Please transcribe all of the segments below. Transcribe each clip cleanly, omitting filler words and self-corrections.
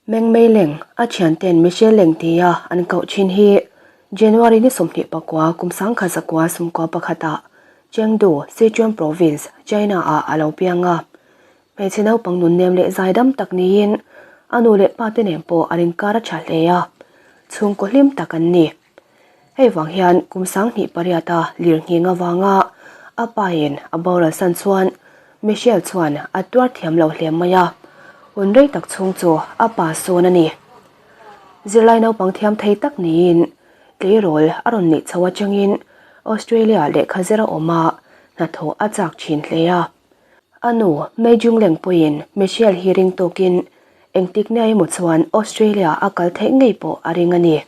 Meng Mei Leng, a thianten Michelle Leng tia an koh thin hi January ni 24 kum 1991 ah Chengdu, Sichuan Province, China ah a lo piang a. Hmeichhe naupang nunnem leh zaidam tak niin a nu leh pa te nen pawh an inkar a tha hle a, chhungkaw hlim tak an ni. Hei vang hian kum 28 a lirnghing avanga a pain a boral san chuan Michelle chuan a tuar thiam lo hle mai a, hun rei tak chhung chu a pa sawn a ni. Zirlai naupang thiam thei tak niin tleirawl a rawn neih chho atangin Australia lehkha zir a awm a, hnathawh a chak thin hle a. A nu May Jungleng pawhin Michelle hi ring tawkin engtik nia emaw chuan Australia a kal theih ngei pawh a ring a ni.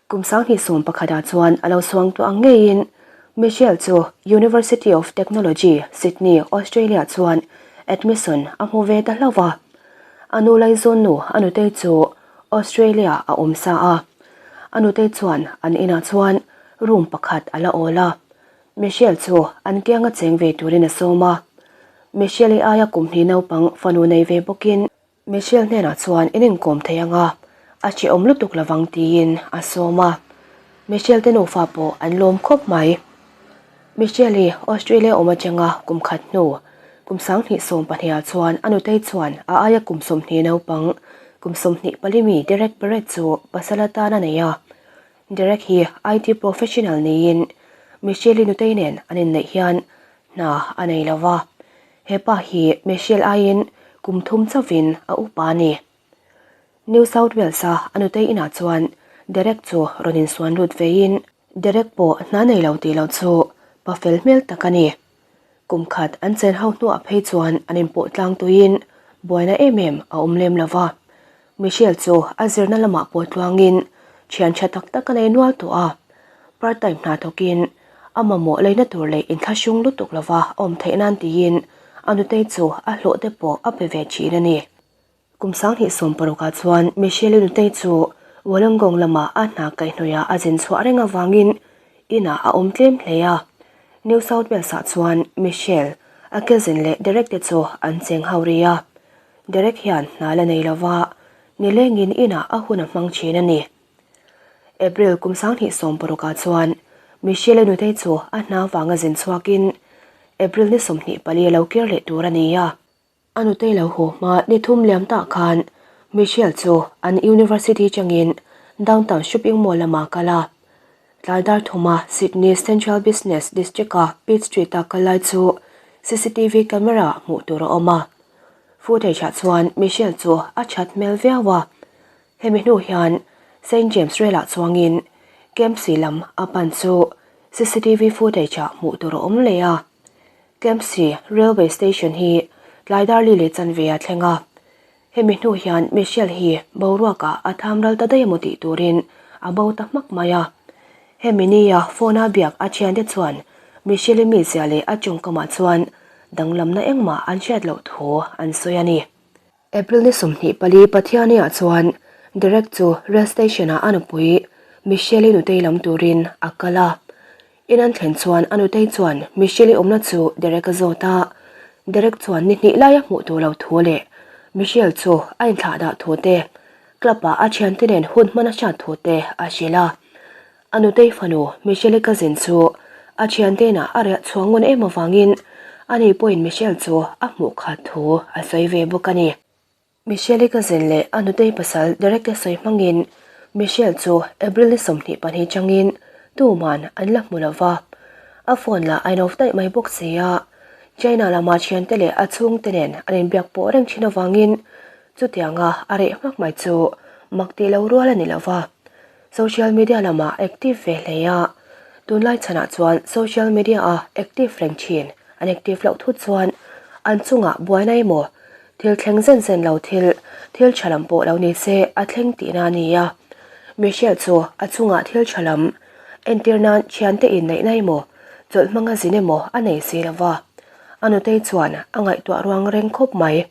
Kum 2011 ah chuan a lo suang tawh ang ngeiin Michelle chu University of Technology, Sydney, Australia chuan admission a hmu ve ta hlauh a. A nu laizawn nu a nutei chu Australia a awm sa a. A nutei chuan an inah chuan room pakhat a la awl a. Michelle chu an kianga cheng ve turin a sawm a. Michelle-i aia kum hnih naupang fanu nei ve bawkin Michelle hnenah chuan in inkawm thei ang a, a hrehawm lutuk lovang tiin a sawm a. Michelle te nufa pawh an lawm khawp mai. Michelle i Australia awm atanga kum khat hnu, kum 2012 ah chuan a nutei chuan a aia kum 20 naupang, kum 24 mi Derek Barrett chu pasal atan a nei a. Derek hi IT professional niin Michelle i nutei nen an inneih hian hna a nei lo va. He pa hi Michelle aiin kum thum chauhin a upa a ni. New South Wales-a a nutei inah chuan Derek chu rawn insuan lut veiin Derek pawh hna nei lo tih loh chu pa fel hmel tak a ni. Kum khat an chen ho hnuah phei chuan an inpawh tlang tuiin buaina em em a awm lem lo va. Michelle chu a zirna lamah pawh tluangin thian tha tak tak a nei nual tawh a. Part time hna thawkin a mamawh leina tur leh inthlahrung lutuk lova awm theih nan tiin a nutei chu a hlawh te pawh a pe ve thin a ni. Kum 2016 ah chuan Michelle-i nutei chu Wollongong lamah a hna kaihhnawih ah a zin chhuah reng avangin inah a awm tlem hle a. New South Wales ah chuan Michelle, a cousin leh Derek te chu an cheng ho ri a. Derek hian hna la nei lova nilengin inah a hun a hmang thin a ni. April kum 2016 ah chuan Michelle-i nutei chu a hna vanga zin chhuakin April ni 24 a lo kir leh tur a ni a. A nutei lo haw hma ni thum liam tah khan Michelle chu an university changin downtown shopping mall lamah a kal a. Tlai dar thuma Sydney Central Business District-a Pitt Street-a kal lai chu CCTV camera hmuh tur a awm a. Footage-ah chuan Michelle chu a that hmel viau a. Hemi hnu hian Saint James Rail-ah chuangin Kempsey lam a pan chu CCTV footage-ah hmuh tur a awm leh a. Kempsey Railway Station hi tlai dar li leh chanve a thleng a. Hemi hnu hian Michelle hi boruakah a tham ral ta daih emaw tih turin a bo ta hmak mai a. Hemi nia phone-a biak a thiante chuan Michelle-i mizia leh a tawngkamah chuan danglamna engmah an hriat loh thu an sawi a ni. April ni 24 Pathiani-ah chuan Derek chu rail station-ah a nupui Michelle-i nutei lam turin a kal a. In an thlen chuan a nutei chuan Michelle-i awmna chu Derek a zawt a. Derek chuan ni hnih laia hmuh tur lo thu leh Michelle chu a inthlah dah thu te, club-ah a thiante nen hun hman a hriat thu te a hrilh a. A nutei fanu Michelle-i cousin chu a thiante inah a riah chhuah ngun em avangin ani pawhin Michelle chu a hmuh khat thu a sawi ve bawk a ni. Michelle-i cousin leh a nutei pasal Derek te sawi hmangin Michelle chu April ni 22 changin tuman an la hmu lova. A phone lah a in off daih mai bawk si a. China lama thiante leh a chhungte nen an inbiak pawh reng thin avangin chutianga a reh hmak mai chu mak tih lo rual a ni lova. Social media lamah active ve hle a, tunlai chhanah chuan social media a active reng thin. An active loh thut chuan an chungah buaina emaw thil thleng zen zen lo thil, thil tha lam pawh lo ni se a thleng tihna a ni a. Michelle chu a chungah thil tha lam entir nan thiante inneihna emaw chawlh hmanga zin emaw a nei si lo va. A nutei chuan a ngaihtuah ruang reng khawp mai.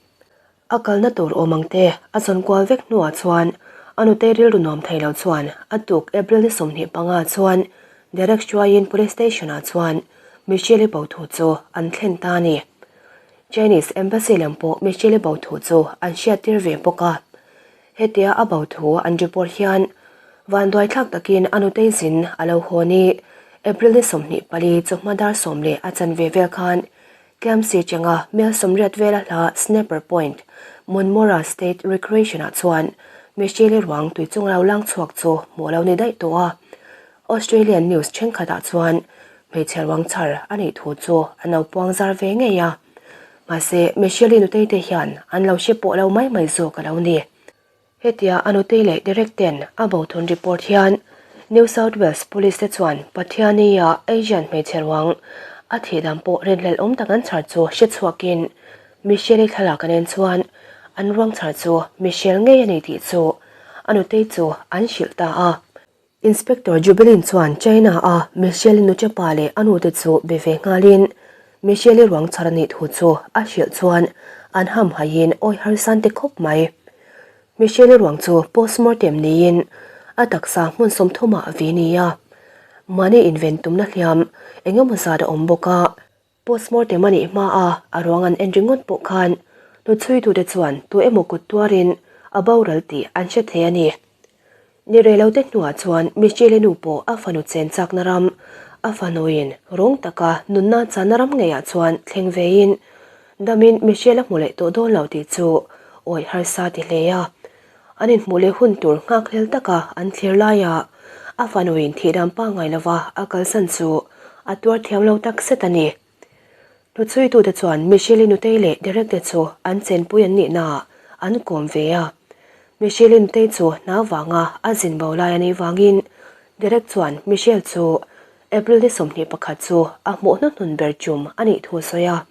A kalna tur awm ang te a zawn kual vek hnuah chuan a nutei rilru nuam thei lo chuan a tuk April ni 25 chuan Derek hruaiin Police Station ah chuan Michelle-i bo thu chu an thlen ta a ni. Chinese Embassy lam pawh Michelle-i bo thu chu an hriattir ve bawk a. Hetia a bo thu an report hian vanduaithlak takin a nutei zin a lo haw ni. April ni 24 chawhma dar 10 leh a chanve vel khan Camp Sicheng-a mel 80 vela hla Snapper Point, Munmorah State Recreation-ah chuan Michelle-i ruang tui chung lo lang chhuak chu hmuh lo ni daih tawh a. Australian news thenkhatah chuan hmeichhe ruang chhar a nih thu chu an lo puang zar ve ngei a. Mahse, Michelle-i nuteite hian an lo hre pawh lo mai mai zawk a lo ni. Hetia a nutei leh Derek ten a bo thun report hian New South Wales Police te chuan Pathiani-a Asian hmeichhe ruang a thih dan pawh rinhlelh awm tak an chhar chu hre chhuakin Michelle-i thlalak an en chuan an ruang chhar chu Michelle ngei a ni tih chu a nutei chu an hrilh ta a. Inspector Jubilin chuan China-a Michelle-i nuchepa leh a nute chu be ve nghalin Michelle-i ruang chhar a nih thu chu a hrilh chuan an hamhaiin awi harsan te khawp mai. Michelle-i ruang chu postmortem niin a taksa hmun 30 ah vi ni a. Mahni inven tumna hliam eng emaw zat a awm bawk a. Postmortem a nih hmaa a ruang an en ringawt pawh khan hnuchhuitute chuan tu emaw kut tuarin a boral tih an hre thei a ni. Ni rei lo te hnuah chuan Michelle-i nu pawh a fanu chen chakna ram, a fanuin rawng taka nunna channa ram ngeiah chuan thleng vein damin Michelle a hmu leh tawh dawn lo tih chu awih harsa ti hle a. An inhmuh leh hun tur nghakhlel taka an thlir laia a fanuin thihdam pangngai lova a kalsan chu a tuar thiam lo tak zet a ni. Hnuchhuitute chuan Michelle-i nutei leh Derek te chu an chenpui an nihnaah an kawm ve a. Michelle-i nutei chu hna vanga a zin bo lai a nih vangin Derek chuan Michelle chu April ni 21 chu a hmuh hnuhnun ber tum a nih thu a sawi a.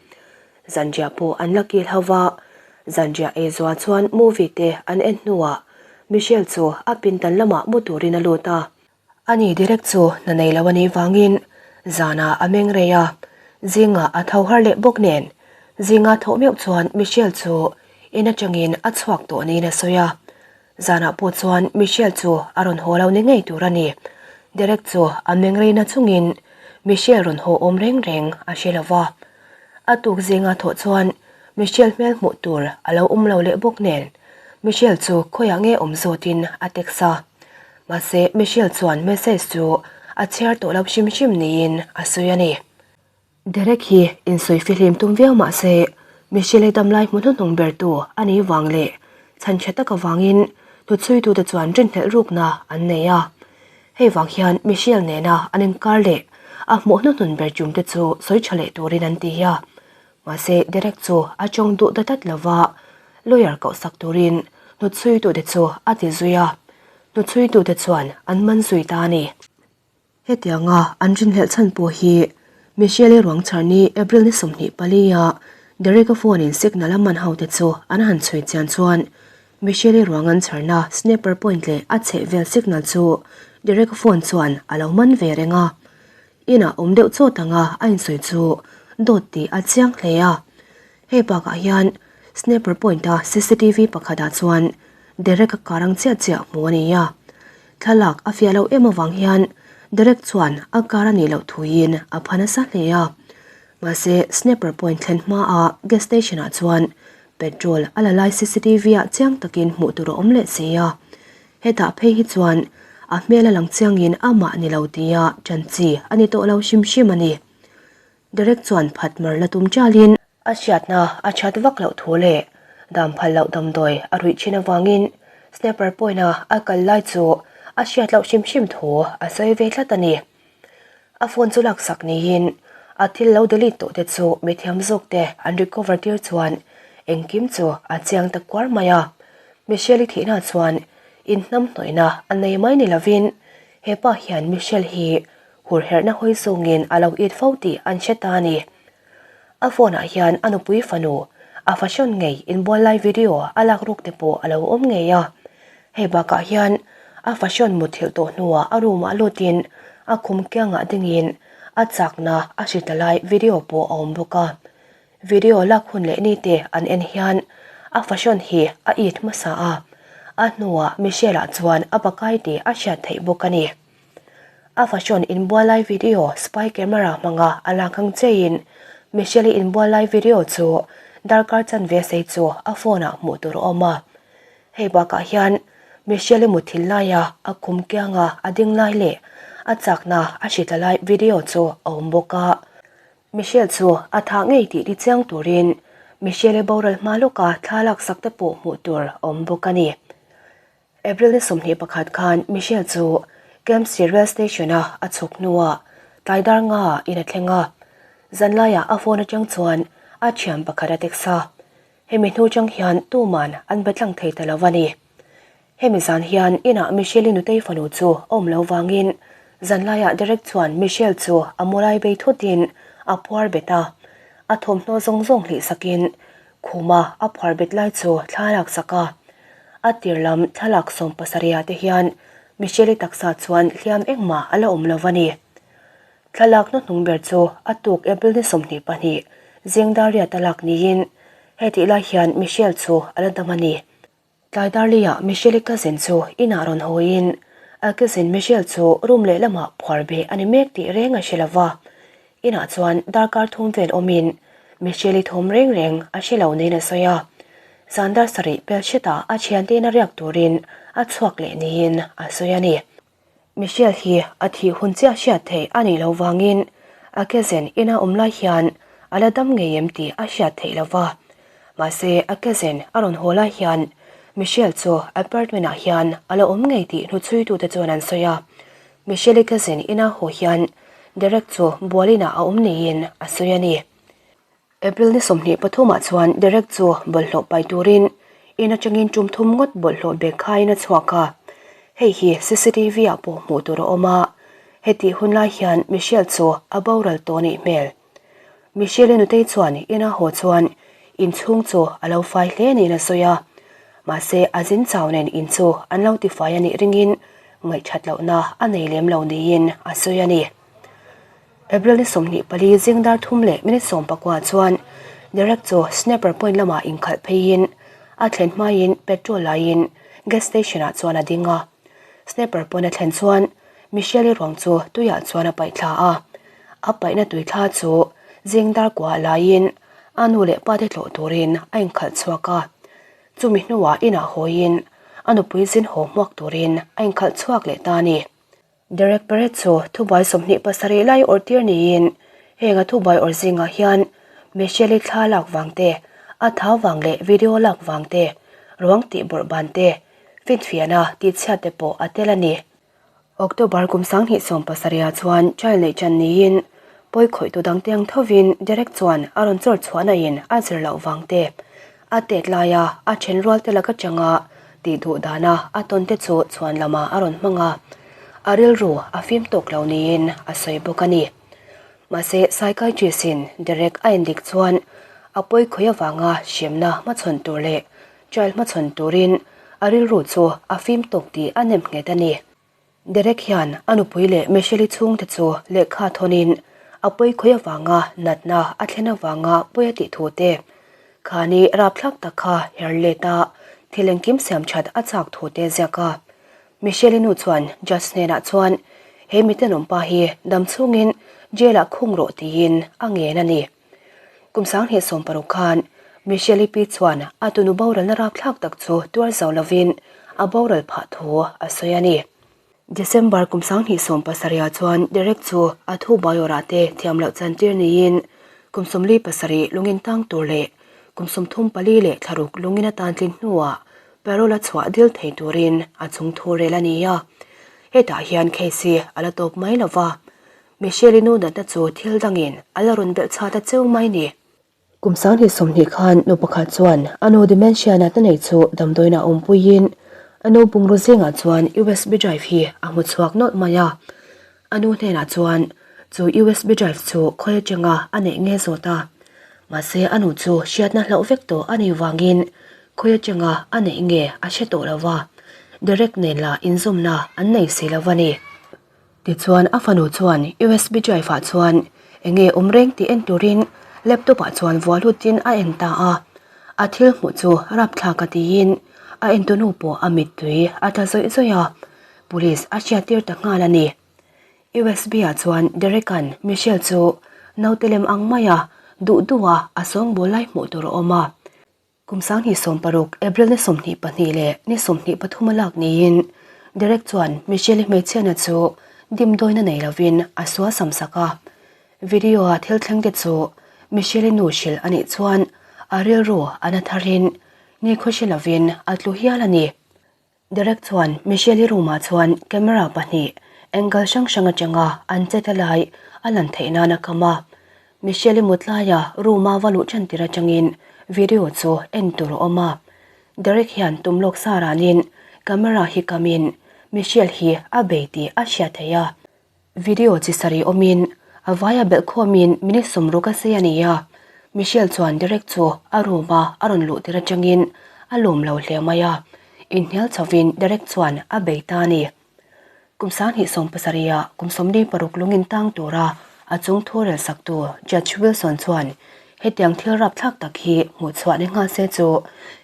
Zanriah pawh an la kil ho va, zanriah ei zuah chuan movie te an en hnuah Michelle chu a pindan lamah mu turin a lut a. Ani direct chu hna nei lo a nih vangin zanah a meng rei a, zingah a tho har leh bawk nen zinga thawh meuh chuan Michelle chu in atangin a chhuak tawh niin a sawi a. Zanah pawh chuan Michelle chu a rawn haw lo ni ngei tur a ni. Derek chu a meng rei na chungin Michelle rawn haw awm reng reng a hre lo va. A tuk zinga thawh chuan Michelle hmel hmuh tur a lo awm lo leh bawk nen Michelle chu khawiah nge awm zawtin a text a. Mahse Michelle chuan message chu a chhiar tawh lo hrim hrim niin a sawi a ni. Derek hi insawi fihlim tum viau mah se, Michelle-i damlai hmu hnuhnung bertu a nih vang leh chhan tha tak avangin hnuchhuitute chuan rinhlelh rukna an nei a. Hei vang hian Michelle nena an inkar leh a hmuh hnuhnun ber tumte chu sawi tha leh turin an ti a. Mahse, Derek chu a tawng duh ta tlat lova, lawyer kohsak turin hnuchhuitute chu a ti zui a. Hnuchhuitute chuan an man zui ta a ni. Hetianga an rinhlelh chhan pawh hi Michelle-i ruang chhar ni April ni 24 a Derek-a phone-in signal a man hote chu an han chhui chian chuan Michelle-i ruang an chharna snapper point leh a chhehvel signal chu Derek-a phone chuan a lo man ve reng a. Inah awm deuh chawt anga a insawi chu dawt tih a chiang hle a. Hei bakah hian snapper point-a cctv pakhatah chuan Derek-a kar ang chiah chiah hmu a ni a. Thlalak a fiah loh em avang hian Derek chuan a kar a nih loh thuin a pha nasa hle a. Mahse, Snapper Point thlen hmaa gas station ah chuan petrol a la lai cctv ah chiang takin hmuh tur a awm leh si a. Hetah phei hi chuan a hmel a lang chiangin amah ni lo tia ṭan chi a ni tawh lo hrim hrim a ni. Derek chuan phat mar la tum ṭalin a hriatna a ṭhat vak loh thu leh dam phal loh damdawi a ruih ṭhin avangin Snapper Point-a a kal lai chu a hriat loh hrim hrim thu a sawi ve tlat a ni. A phone chu laksak niin a thil lo delete tawh te chu mithiam zawk te an recover tir chuan engkim chu a chiang ta kuar mai a. Michelle-i thihna chuan inhnamhnawihna a nei mai ni lovin hepa hian Michelle hi hurherhna hawi zawngin a lo it fo tih an hre ta a ni. A phone ah hian a nupui fanu a fashion ngei inbual lai video a lak ruk te pawh a lo awm ngei a. Hei bakah hian a fashion mutthilh tawh hnuah a room ah lutin a khum kiangah dingin a chakna a hri ta lai video pawh a awm bawk a. Video lak hun leh ni te an en hian a fashion hi a it hmasa a, a hnuah Michelle ah chuan a pakai tih a hriat theih bawk a ni. A fashion inbual lai video spy camera hmanga a lak ang chiahin Michelle-i inbual lai video chu darkar chanve sei chu a phone ah hmuh tur a awm a. Hei bakah hian Michelle-i muthilh laia a khum kianga a ding lai leh a chakna a hri tla lai video chu a awm bawk a. Michelle chu a thah ngei tih tichiang turin Michelle-i boral hma lawka thla laksak te pawh hmuh tur a awm bawk a ni. April ni 21 khan Michelle chu Kempsey Rail Station-a a chhuk hnuah tlai dar nga in a thleng a. Zanlaiah a phone atang chuan a thian pakhat a text a. Hemi hnu chang hian tuman an be tlang thei ta lo a ni. Hemi zan hian inah Michelle-i nutei fanu chu a awm lo vangin zanlaiah Derek chuan Michelle chu a mulai bei thutin a phuar bet a, a thawmhnaw zawng zawng hlih sakin khuma a phuar bet lai chu thla a laksak a. A tir lam thlalak 70 te hian Michelle-i taksa chuan hliam engmah a la awm lo a ni. Thlalak hnuhnung ber chu a tuk April ni 22 zing dar riat a lak niin hetih lai hian Michelle chu a la dam a ni. Tlai darliah Michelle-i cousin chu inah rawn hawiin a cousin Michelle chu room lehlamah phuar beh a ni mek tih reng a hre lo va. Inah chuan darkar thum vel awmin Michelle-i thawm reng reng a hre lo niin a sawi a. Zan dar sarih pel hretah a thiante ina riak turin a chhuak leh niin a sawi a ni. Michelle hi a thih hun chiah hriat theih a nih loh vangin a cousin ina awm lai hian a la dam ngei em tih a hriat theih lo va. Mahse a cousin a rawn haw lai hian Michelle chu apartment ah hian a la awm ngei tih hnuchhuitute chuan an sawi a. Michelle-i cousin ina haw hian Derek chu bualinah a awm niin a sawi a ni. April ni 23 ah chuan Derek chu bawlhhlawh pai turin in atangin tum thum ngawt bawlhhlawh bag khaiin a chhuak a. Hei hi cctv ah pawh hmuh tur a awm a, hetih hun lai hian Michelle chu a boral tawh anih hmel. Michelle-i nutei chuan ina haw chuan inchhung chu a lo fai hle niin a sawi a, mahse a zin chau nen in chu an lo tifai anih ringin ngaihthat lohna a nei lem lo niin a sawi a ni. April ni 24 zing dar thum leh minute 19 chuan Derek chu Snapper Point lamah inkhalh pheiin a thlen hmaiin petrol laiin gas station ah chuan a ding a. Snapper Point a thlen chuan Michelle-i ruang chu tuiah chuan a paih thla a. A paihna tui thla chu zing dar kuah laiin a nu leh pa te tlawh turin a inkhalh chhuak a. Chumi hnuah inah hawiin a nupui zin haw hmuak turin a inkhalh chhuak leh ta a ni. Derek Barrett chu thubuai 27 lai awrh tir niin heng a thubuai awrh zingah hian Michelle-i thla lak vang te, a thau vang leh video lak vang te, ruang tih bawrh ban te, finfiahna tihchhiat te pawh a tel a ni. October kum 2017 ah chuan trial neih tan niin pawi khawihtu dangte ang thovin Derek chuan a rawn chawr chhuahna in a zir loh vang te, A tet laia a then rual te laka changa tih duh dana a tawn te chu chhuan lamah a rawn hmang a, a rilru a fim tawk lo niin a sawi bawk a ni. Mahse, psychiatrist-in Derek a endik chuan a pawi khawi avanga hremna hmachhawn tur leh trial hmachhawn turin a rilru chu a fim tawk tih a nem nghet a ni. Derek hian a nupui leh Michelle-i chhungte chu lehkha thawnin a pawi khawi avanga natna a thlen avanga pawi a tih thu te, khani rapthlak tak kha her let a thil engkim siam that a chak thu te ziak a. Michelle-i nu chuan judge hnenah chuan he mitenawmpa hi dam chhungin jail-ah khung rawh tiin a ngen a ni. Kum 2016 khan Michelle-i pi chuan a tunu boralna rapthlak tak chu tuar zo lovin a boral phah thu a sawi a ni. December kum 2017 chuan Derek chu a thu baiawrah te thiam loh chantir niin kum 47 lungin tang tur leh kum 34 leh thlaruk lungin a tan tlin hnuah parole a chhuah dil thei turin a chungthu rel a ni a. Hetah hian case hi a la tawp mai lova, Michelle-i nu natna chu thil dangin a la rawn belh chhat a cheu mai ni. Kum 2020 khan nu pakhat chuan a nu dementia natna nei chu damdawiin a awmpuiin a nu bungraw zingah chuan USB drive hi a hmu chhuak nawlh mai a. A nu hnenah chuan chu USB drive chu khawi atanga a neih nge zawt a. Mahse a nu chu hriatna hlauh vek tawh a nih vangin khawi atanga a neih nge a hre tawh lo va, Derek nen lah inzawmna an nei si lo a ni. Tichuan a fanu chuan USB drive ah chuan enge awm reng tih en turin laptop ah chuan vuah lutin a en ta a. A thil hmuh chu rapthlak a tiin a entunu pawh a mittui a tla zawih zawih a, police a hriattir ta nghal a ni. USB ah chuan Derek-a'n Michelle chu naute lem ang maia duh duha a sawngbawl lai hmuh tur a awm a. Kum 2016 April ni 22 leh ni 23 a lak niin Derek chuan Michelle-i hmeichhiatna chu dimdawina nei lovin a sual sam sak a. Video-a thil thlengte chu Michelle-i nu hrilh a nih chuan a rilru a na tharin nikhua hre lovin a tlu hial a ni. Derek chuan Michelle-i room-ah chuan camera pahnih angle hrang hrang atanga an chet a lai a lan theih nan a kam a. Michelle-i mut laia room-a va luh ṭan tir atangin video chu en tur a awm a. Derek hian tum lawk sa ranin camera hi kamin Michelle hi a bei tih a hriat theih a. Video chi sarih awmin a vaia belh khawmin minute sawmruk a sei a ni a, Michelle chuan Derek chu a room a a rawn luh tir atangin a lawm lo hle mai a, inhnial chhovin Derek chuan a bei ta a ni. Kum 2017 ah kum 46 lungin tang tura a chung thu rel saktu Judge Wilson chuan hetiang thil rapthlak tak hi hmuh chhuah ni nghal se chu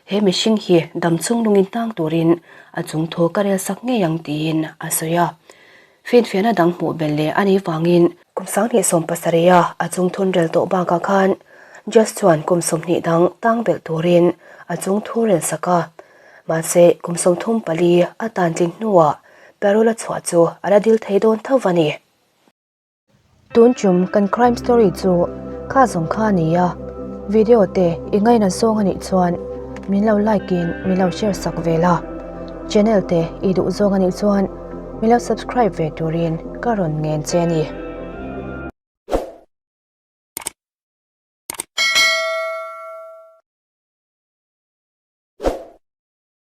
he mihring hi dam chung lungin tang turin a chung thu ka rel sak ngei ang tiin a sawi a. Finfiahna dang hmuh belh leh a nih vangin kum 2017 a a chung thun rel tawh bakah khan Judge chuan kum 20 dang tang belh turin a chung thu rel sak a. Mahse, kum 34 a tan tling hnuah parole a chhuah chu a la dil thei dawn tho a ni. Tun chum kan crime story chu kha zawng kha a ni a, video te i ngaina zawng a nih chuan min lo like in min lo share sak ve la, channel te i duh zawng a nih chuan min lo subscribe ve turin ka rawn ngen che a ni.